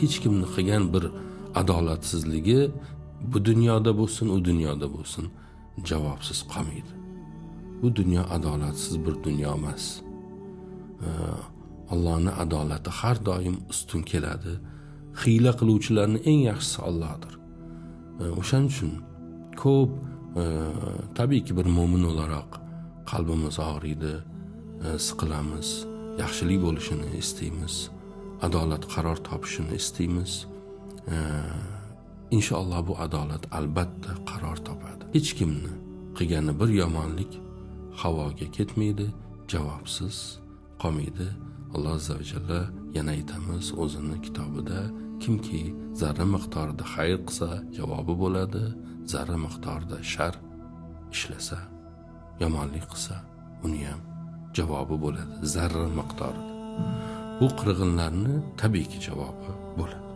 Hech kimni qilgan bir adolatsizligi bu dunyoda bo'lsin, u dunyoda bo'lsin, javobsiz qolmaydi. Bu dunyo adolatsiz bir dunyo emas. Allohning adolati har doim ustun keladi. Hiyla qiluvchilarning eng yaxshisi Allohdir. O'shaning uchun ko'p tabiiyki bir mo'min o'laroq qalbimiz og'riydi, siqilamiz, yaxshilik bo'lishini istaymiz, adolat qaror topishini istaymiz. Inshaalloh bu adolat albatta qaror topadi. Hech kimni qilgani bir yomonlik havoga ketmaydi, javobsiz qolmaydi. Alloh azza va jalla yana aytamiz o'zini kitobida, kimki zarra miqdorida xayr qilsa javobi bo'ladi, zarra miqdorida shar ishlasa, yomonlik qilsa uni ham javobi bo'ladi, zarra miqdorida. Bu qirg'inlarni tabiiyki javobi bo'ladi.